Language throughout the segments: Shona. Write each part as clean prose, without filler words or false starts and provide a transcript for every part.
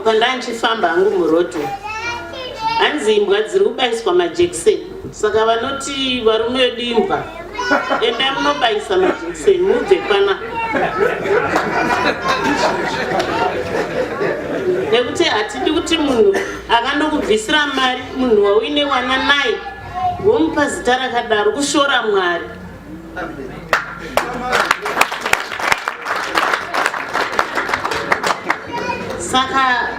Pandanchifamba hangu muroad, hanzi imbwa dziri kubayiswa majekiseni. Saka vanoti varume vedu imbwa, enda munobayisa majekiseni mubve pana, nekuti hatidi kuti munhu akandokubvisira mari, munhu wauine wana naye, womupa zita rakadaro. Kushora Mwari. Saka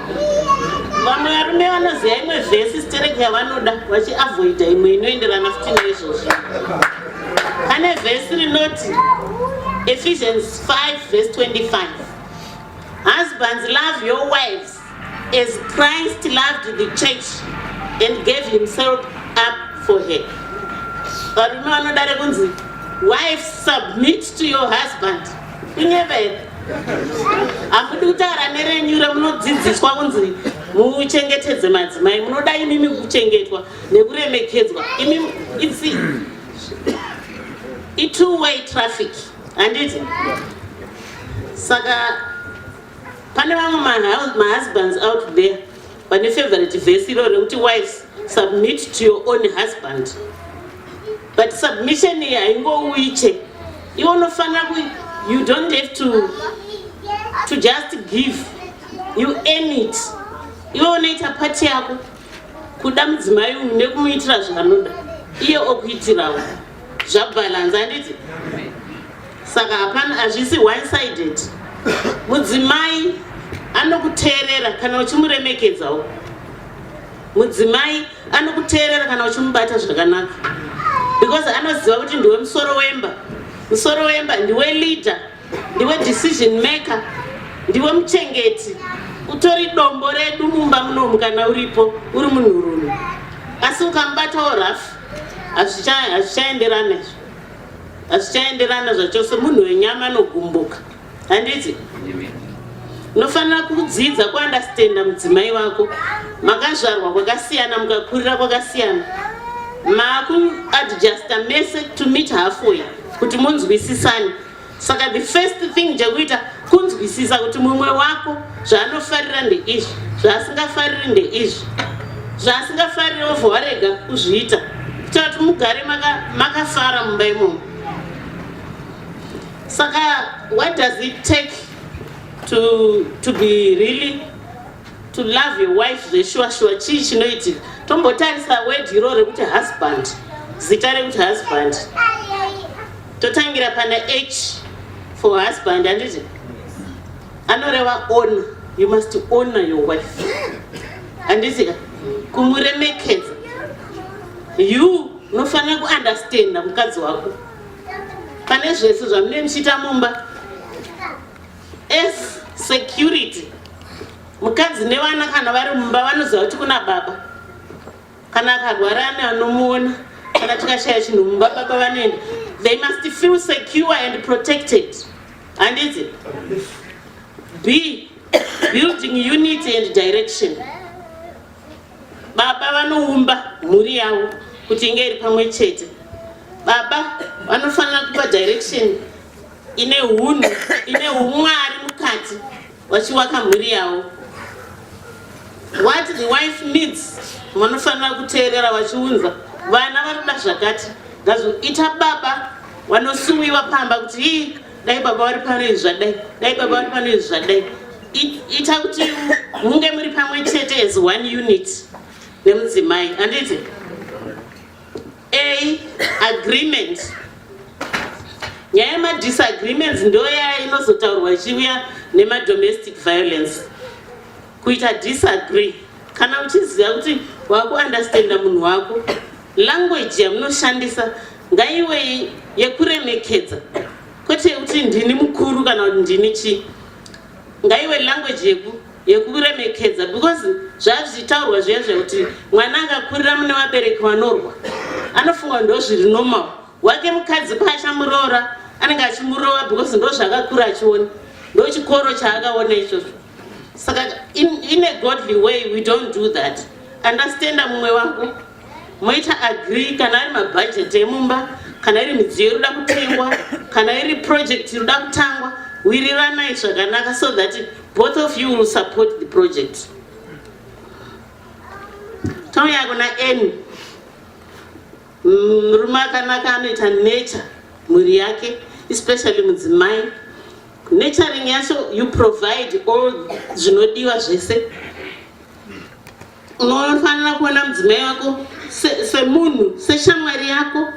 vamwe varume vanoziva imwe vhesi stereki yavanoda, vachiavoida imwe inoenderana futi neizvozvo. Pane vhesi rinoti, Ephesians 5 verse 25, "Husbands, love your wives as Christ loved the church and gave himself up for her." Varume vanoda rekunzi, "Wives, submit to your husband." Kunyeva here? Hamudi kutaura nerenyu ramunodzidziswa kunzi muchengetedze madzimai. Munoda imimi kuchengetwa nekuremekedzwa. Imi it's i-two way traffic, handiti? Saka pane vamwe mahusbands out there vane favorite verse iro rekuti, "Wives, submit to your own husband." But submission iyi haingouyi che iwe unofanira ku you don't have to just give, you earn it. Iwe unoita part yako kuda mudzimai uyu nekumuitira zvaanoda, iye okuitirawo, zvabhalanza, handiti? Saka hapana, hazvisi one sided. Mudzimai anokuteerera kana uchimuremekedzawo. Mudzimai anokuteerera kana uchimubata zvakanaka, because anoziva kuti ndiwe musoro wemba. Musoro wemba ndiwe leader, ndiwe decision maker, ndiwe muchengeti, utori dombo redu mumba munomu kana uripo uri munhurume. Asi ukamubatawo rough, hazvichaenderana izvo, hazvichaenderana zvachose. Munhu wenyama anogumbuka, handiti? Unofanira kudzidza kuunderstanda mudzimai wako. Makazvarwa kwakasiyana, mukakurira kwakasiyana, maakuadjusta mese to meet halfway kuti munzwisisane. Saka the first thing chekuita kunzwisisa kuti mumwe wako zvaanofarira ndeizvi, zvaasingafariri ndeizvi. Zvaasingafariri wobva warega kuzviita kuitira kuti mugare makafara mumba imomo. Saka what does it take to be really to love your wife zveshuwa shuwa? Chii chinoitika? Tombotarisa word iro rekuti husband, zita rekuti husband. Totangira pana H for husband, handiti? Anoreva honor. You must honor your wife, handiti ka? Kumuremekedza. You unofanira kuunderstanda mukadzi wako pane zvese zvamunenge muchiita mumba. S, security. Mukadzi nevana kana vari mumba vanoziva kuti kuna baba. Kana akarwara, ane anomuona. Kana tikashaya chinhu mumba, baba vanoenda. They must feel secure and protected, handiti? B, building unity and direction. Baba vanoumba mhuri yavo kuti inge iri pamwe chete. Baba vanofanira kupa direction ine hunhu, ine umwari mukati, vachiwaka mhuri yavo. What the wife needs, vanofanira kuteerera vachiunza. Vana vari kuda zvakati, ita baba vanosuwiwa pamba kuti, "Ii, dai baba vari pano izvi zvadai, dai baba vari pano izvi zvadai." Ita kuti munge muri pamwe chete as one unit nemudzimai, handiti? A, agreement. Nyaya yemadisagreements ndoyaya inozotaurwa ichiuya nemadomestic violence. Kuita disagree, kana uchiziva kuti wakuunderstanda munhu wako, language yamunoshandisa ngaiwe yekuremekedza, kwete yekuti ndini mukuru kana kuti ndini chii. Ngaiwe language yekuremekedza, because zvazvichitaurwa zviya zvekuti mwana akakurira mune vabereki vanorwa, anofunga ndo zviri normal. Wake mukadzi paachamuroora, anenge achimurova because ndo zvakakura achiona, ndo chikoro chaakaona ichocho. Saka in a godly way, we don't do that. Understanda mumwe wako, moita agree. Kana ari mabhajeti emumba, kana iri midziyo iri kuda kutengwa, kana iri project iri kuda kutangwa, wiriranai zvakanaka so that both of you will support the project. Touya kuna N. Murume akanaka anoita nature mhuri yake, especially mudzimai. Nurturing yacho, you provide all zvinodiwa zvese. Unofanira kuona mudzimai wako semunhu, seshamwari yako,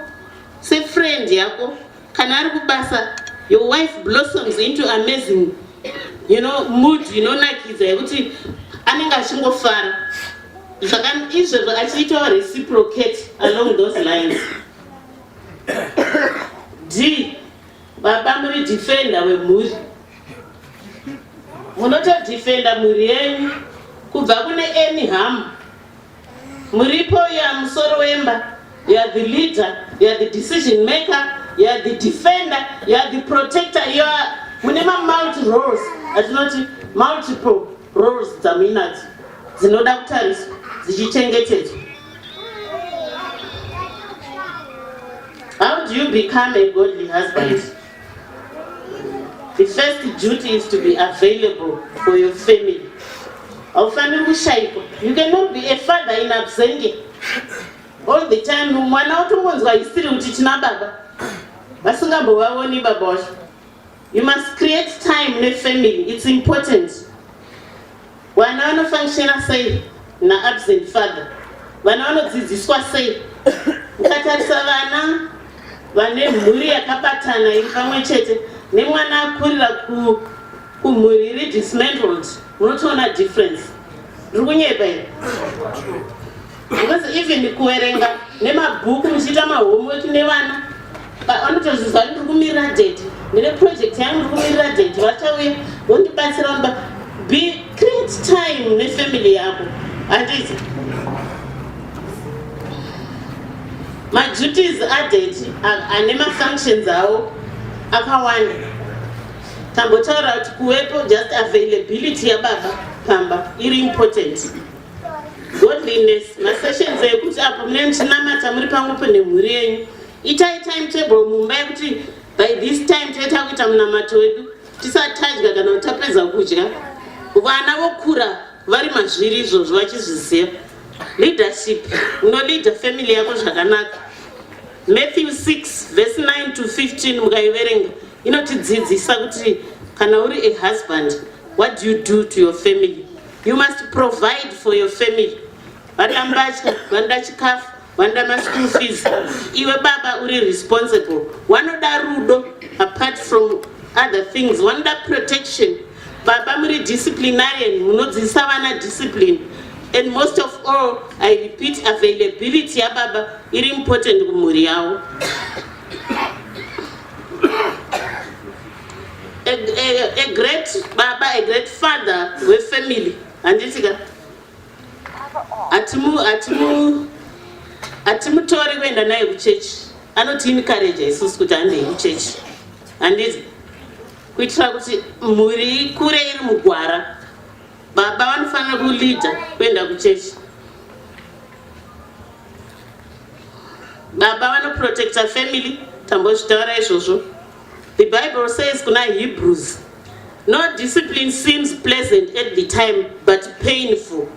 sefriend yako. Kana ari kubasa, your wife blossoms into amazing mood inonakidza yekuti anenge achingofara. Izvozvo achiitawo reciprocate along those lines. D, baba muri defender wemhuri. Munotodefenda mhuri yenyu kubva kune any harm. Muripo ya musoro wemba. You are the leader, you are the decision maker, you are the defender, you are the protector. You are mune mamulti roles, atinoti multiple roles dzamuinadzo dzinoda kutariswa, dzichichengetedzwa. How do you become a godly husband? The first duty is to be available for your family. Haufaniri kushayikwa. You cannot be a father in absentia all the time. Mwana otongonzwa isiri kuti tina baba, vasingambovaoni baba wacho. You must create time nefamily. It's important. Vana vanofunctiona sei naabsent father? Vana vanodzidziswa sei? Ukatarisa vana vane mhuri yakabatana iri pamwe chete nemwana akurira kumhuri iri dismantled, unotoona difference. Ndiri kunyepa here? Because even kuverenga nemabhuku, muchiita mahomework nevana, vanotozviziva kuti ndiri kumirira daddy, ndine project yangu, ndiri kumirira daddy, vachauya vondibatsira. Vanoba be create time nefamily yako, handiti? Maduties adaddy ane mafunctions awo akawanda. Tambotaura kuti kuvepo, just availability yababa pamba iri important. Godliness, masessions ekuti apo munenge muchinamata muri pamwepo nemhuri yenyu. Itai timetable mumba yekuti by this time toita kuita munamato wedu tisati tadya kana kuti tapedza kudya. Vana vokura vari mazviri izvozvo, vachizviziva. Leadership, unoleada family yako zvakanaka. Matthew 6 verse 9 to 15, mukaiverenga, inotidzidzisa kuti kana uri a husband, what do you do to your family? You must provide for your family. Vanoda mbatya, vanoda chikafu, vanoda maschool fees. Iwe baba uri responsible. Vanoda rudo. Apart from other things, vanoda protection. Baba muri disciplinarian, munodzidzisa vana discipline. And most of all, I repeat, availability yababa iri important kumhuri yavo. A great baba, a great father wefamily, handiti ka? Hatimutori kuenda naye kuchechi. Anotiencourage isusu kuti handei kuchechi, handiti? Kuitira kuti mhuri ikure iri mugwara, baba vanofanira kuleada kuenda kuchechi. Baba vanoprotecta family, tambozvitaura izvozvo. The Bible says kuna Hebrews, "No discipline seems pleasant at the time, but painful."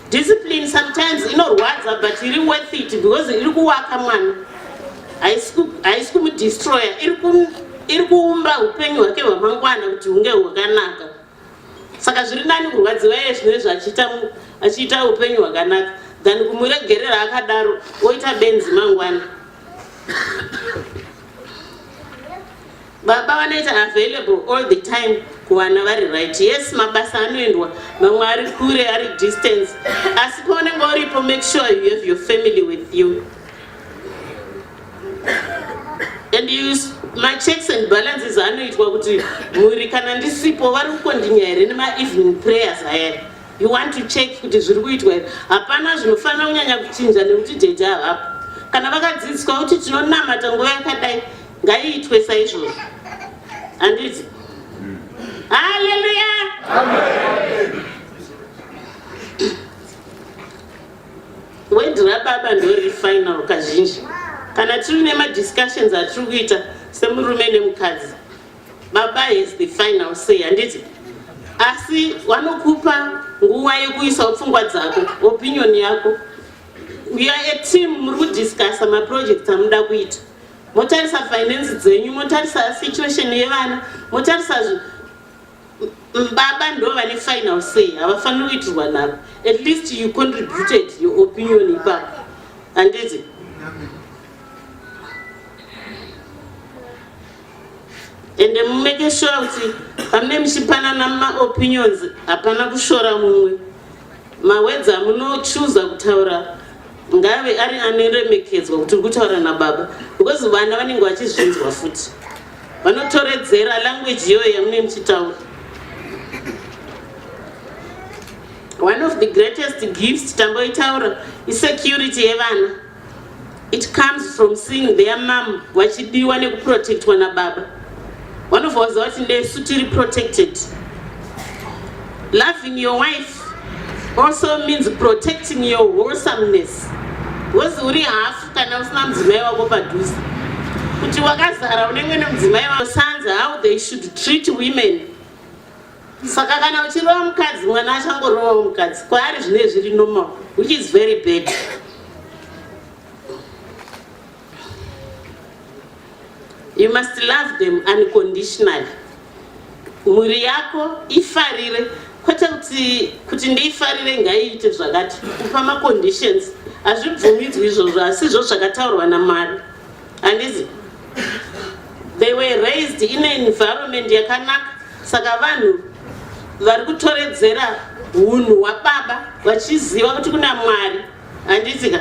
Discipline sometimes inorwadza, but iri worth it because iri kuvaka mwana. Haisi kumudestroya, iri kuumba upenyu hwake hwamangwana kuti hunge hwakanaka. Saka zviri nani kurwadziwa iye zvino achiita upenyu hwakanaka than kumuregerera akadaro oita benzi mangwana. Baba vanoita available all the time kuvana vari right. Yes, mabasa anoendwa, mamwe ari kure, ari distance, asi paunenge uripo, make sure you have your family with you and use machecks and balances anoitwa kuti mhuri, kana ndisipo, vari kukondinya here nemaevening prayers aya? You want to check kuti zviri kuitwa here. Hapana zvinofanira kunyanya kuchinja nekuti daddy havapo. Kana vakadzidziswa kuti tinonamata nguva yakadai, ngaiitwe saizvozvo, handiti? Haleluya! Word rababa ndori final kazhinji. Kana tiri nemadiscussions atiri kuita semurume nemukadzi, baba has the final say, handiti? Asi vanokupa nguva yekuisawo pfungwa dzako, opinion yako. We are a team, muri kudiscussa maprojects amuda kuita, motarisa finance dzenyu, motarisa situation yevana, motarisa. Baba ndo vane final say, havafaniri kuitirwa nharo. At least you contributed your opinion ipapo, handiti? Ende mumake sure kuti pamune muchipanana maopinions hapana kushora mumwe. Mawords amunochuza kutaura ngave ari anoremekedzwa, kuti uri kutaura nababa, because vana vanenge vachizvinzwa futi, vanotoredzera language iyoyo yamune muchitaura. One of the greatest gifts tamboitaura isecurity yevana. It comes from seeing their mum vachidiwa nekuprotectwa nababa. Vanobva vaziva kuti nesu tiri protected. Loving your wife also means protecting your wholesomeness, because uri hafu kana usina mudzimai wako padhuze. Kuti wakazara unenge nemudzimai wako, sons, how they should treat women. Saka kana uchirova mukadzi, mwana achangorovawo mukadzi. Kwaari zvinenge zviri normal, which is very bad. You must love them unconditionally. Mhuri yako ifarire, kwete kuti ndiifarire ngaiite zvakati, kupa maconditions hazvibvumidzwi izvozvo, asi izvo zvakataurwa naMwari, handizi? They were raised in an environment yakanaka, saka vanhu vari kutoredzera unhu hwababa vachiziva kuti kuna Mwari, handiti ka?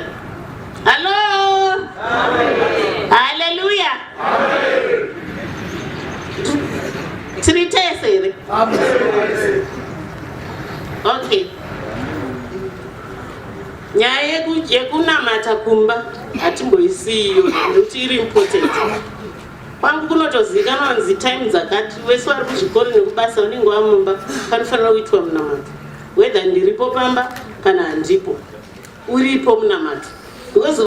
Hallo, haleluya! Tiri tese here? Okay, nyaya yekunamata kumba hatimboisiyiyo nekuti iri important. Kwangu kunotozivikanwa kunzi time dzakati vese vari kuzvikoro nekubasa vanenge vamumba, panofanira kuitwa munamato, whether ndiripo pamba kana handipo, uripo munamato, because